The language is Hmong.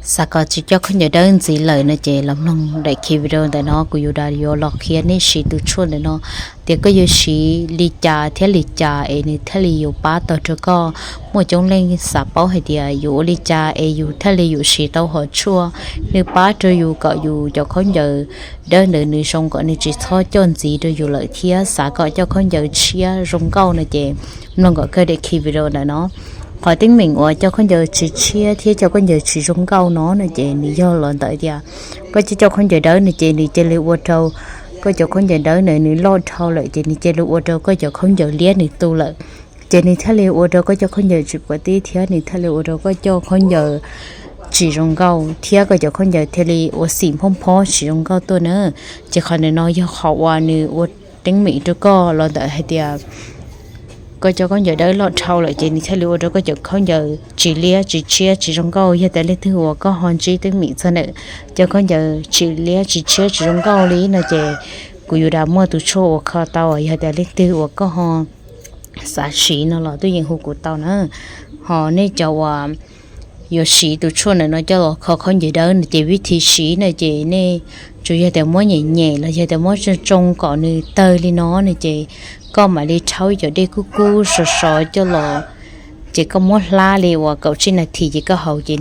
Xav kom tsis coj khaub ncaws dawb ntxiv lawm no ces los mloog daim khi video ntawm no kuv yuav da yuav los qhia nej siv tus tshuaj ntawm no, tias koj yuav siv li cas thiab li cas es nws thiaj li yuav pab tau rau koj. Muaj coob leej xav paub hais tias yus ua li cas es yus thiaj li yuav siv tau hom tshuaj, nws pab rau yus kom yus cov khaub ncaws dawb ntawd nws zoo kom nws tsis txhob coj ntxiv rau yus lawm thiab xav kom coj khaub ncaws tshiab zoo nkauj no ces mloog kom kawg daim khi video ntawm no. Qhov teeb meem uas coj khaub ncaws tsis tshiab thiab coj khaub ncaws tsis zoo nkauj no no ces nws yog los ntawm tias koj coj coj khaub ncaws dawb no ces nws cia li ua rau koj cov khaub ncaws dawb ntawd nws loj dhau lawm ces nws cia li ua rau koj cov khaub ncaws liab nws tu lawm. Ces nws thiaj li ua rau koj coj khaub ncaws tsis puas tib thiab nws thiaj li ua rau koj coj khaub ncaws tsis zoo nkauj thiab koj cov khaub ncaws thiaj li ua xim phob phob tsis zoo nkauj tuaj na. Ces qhov ntawm no yog qhov uas nws ua teeb meem rau koj los ntawm hais tias koj coj khaub ncaws dawb loj dhau lawm ces nws thiaj li ua rau koj cov khaub ncaws tsis liab tsis tshiab tsis zoo nkauj. Yog tias leej twg uas koj ho ntsib teeb meem txog ntawm cov khaub ncaws tsis liab tsis tshiab tsis zoo nkauj li no ces kuv yuav da muaj tus tshuaj uas kho tau. Yog tias leej twg uas koj ho xav siv no los tuaj yeem hu kuv tau na. Ho nej cov uas yuav siv tus tshuaj ntawm no coj los kho khaub ncaws dawb no ces vib thi siv no ces nej tsuas yog tias muab nyem nyem los yog tias muab tsoo tsoo kom nws tawg li no no ces koj mam li rhaub cov dej kub kub sov sov coj los, ces koj muab hlab li uas kaum tsib nas this ces koj haus ces